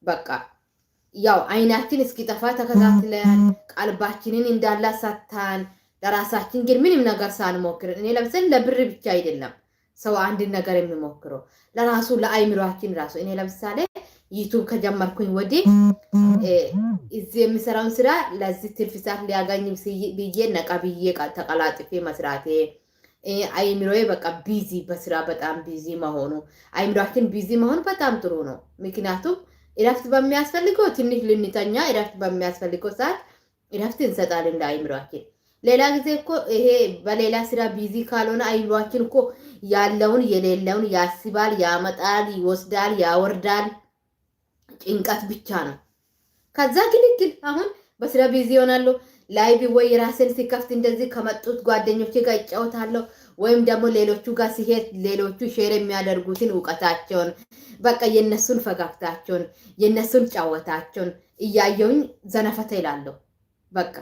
በቃ ያው አይናችን እስኪጠፋ ተከታትለን ቀልባችንን እንዳላሳታን ለራሳችን ግን ምንም ነገር ሳንሞክር፣ እኔ ለምሳሌ ለብር ብቻ አይደለም ሰው አንድን ነገር የሚሞክረው፣ ለራሱ ለአይምሯችን ራሱ። እኔ ለምሳሌ YouTube ከጀመርኩኝ ወዲህ እዚህ የሚሰራውን ስራ ለዚህ ትርፍ ሰዓት ሊያገኝ ብዬ ነቃ ብዬ ተቀላጥፌ መስራቴ፣ አይምሮዬ በቃ busy በስራ በጣም busy መሆኑ፣ አይምሯችን busy መሆኑ በጣም ጥሩ ነው። ምክንያቱም እረፍት በሚያስፈልገው ትንሽ ልንተኛ፣ እረፍት በሚያስፈልገው ሰዓት እረፍት እንሰጣለን ለአይምሯችን። ሌላ ጊዜ እኮ ይሄ በሌላ ስራ busy ካልሆነ አይምሯችን እኮ ያለውን የሌለውን ያስባል፣ ያመጣል፣ ይወስዳል፣ ያወርዳል። ጭንቀት ብቻ ነው። ከዛ ግልግል አሁን በስራ busy ይሆናሉ። Live ወይ ራሴን ሲከፍት እንደዚህ ከመጡት ጓደኞቼ ጋር ይጫወታለሁ፣ ወይም ደግሞ ሌሎቹ ጋር ሲሄድ ሌሎቹ share የሚያደርጉትን እውቀታቸውን፣ በቃ የነሱን ፈገግታቸውን፣ የነሱን ጨዋታቸውን እያየውኝ ዘነፈተ ይላለሁ። በቃ